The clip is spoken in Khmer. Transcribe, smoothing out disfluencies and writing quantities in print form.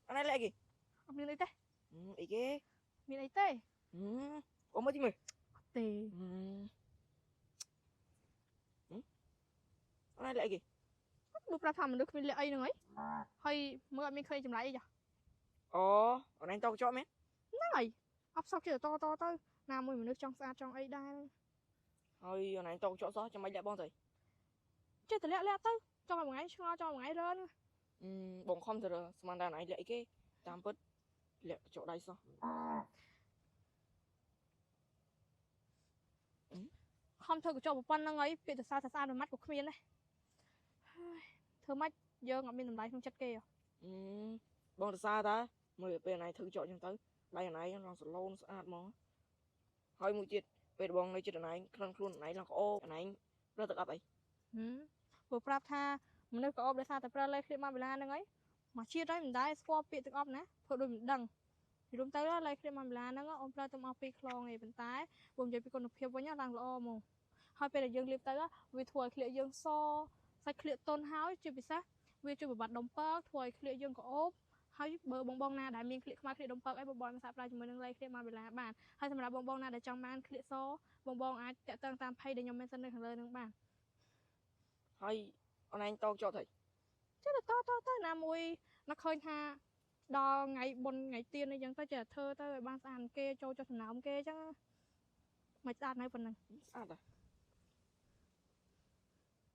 អនឡាញគេ អត់មានអីទេ អីគេ មានអីទេ អូមើលទីមើល អត់ទេ អនឡាញគេ បើប្រាប់ថាមនុស្សគ្មានលាក់អីហ្នឹងហីហើយមើលអត់មានឃើញចម្លែកអីចា អូអនឡាញតកញ្ចក់មែន ហ្នឹងហើយអបសក់ចេះតតទៅណាមួយមនុស្សចង់ស្អាតចង់អីដែរ ហើយអនឡាញតកញ្ចក់សោះចាំបាច់លាក់បងទៅ ចេះតែលាក់លាក់ទៅចង់ឲ្យមួយថ្ងៃឆ្ងល់ចង់មួយថ្ងៃរើន បងខំទៅស្មានតែអនឡាញលាក់អីគេតាមពិតលាក់កញ្ចក់ដៃសោះ ខំធ្វើកញ្ចក់ប៉ុណ្្នឹងហើយពាក្យទៅសារថាស្អាតមួយម៉ាត់ក៏គ្មានដែរហើយធ្វើម៉េចយើងអត់មានតម្លៃក្នុងចិត្តគេហ៎ បងទៅសារតាមើលពេលអនឡាញធ្វើកញ្ចក់ចឹងទៅដៃអនឡាញឡើងសឡូនស្អាតហ្មងហើយមួយទៀតពេលបងនៅចិត្តអនឡាញក្លិនខ្លួនអនឡាញឡើងក្អូបអនឡាញប្រើទឹកអប់អី ព្រោះប្រាប់ថាមនុស្សក៏អបដោយសារតែប្រើលេខឃ្លៀបមកវេលាហ្នឹងហើយមកជាតិហើយមិនដែរស្គាល់ពាក្យទឹកអប់ណាធ្វើដូចមិនដឹងពីរួមទៅលេខឃ្លៀបមកវេលាហ្នឹងអូនប្រើទៅមកពីរខ្លងឯងប៉ុន្តែព្រោះនិយាយពីគុណភាពវិញឡើងល្អហ្មងហើយពេលដែលយើងលាបទៅវាធ្វើឲ្យក្លៀកយើងសសាច់ក្លៀកទន់ហើយជាពិសេសវាជួយបំបត្តិដុំពើកធ្វើឲ្យក្លៀកយើងក្អូបហើយបើបងបងណាដែលមានក្លៀកខ្មៅក្លៀកដុំពើកអីបងបងមិនសាកប្រើជាមួយនឹងលេខឃ្លៀបមកវេលាបានហើយសម្រាប់បងបងណាដែលចង់បានក្លៀកសបងបងអាចតាក់ទងតាមផេកដែលខ្ញុំ mention នៅខាងលើនឹងបាន ហើយអនឡាញតកញ្ចក់ទៅ ចេះតែតតទៅណាមួយនឹកឃើញថាដល់ថ្ងៃបុណ្យថ្ងៃទៀនអីចឹងទៅចេះតែធ្វើទៅឲ្យបានស្អាតគេចូលចុះចំណោមគេចឹងមិនស្អាតនៅប៉ុណ្ណឹង ស្អាតតា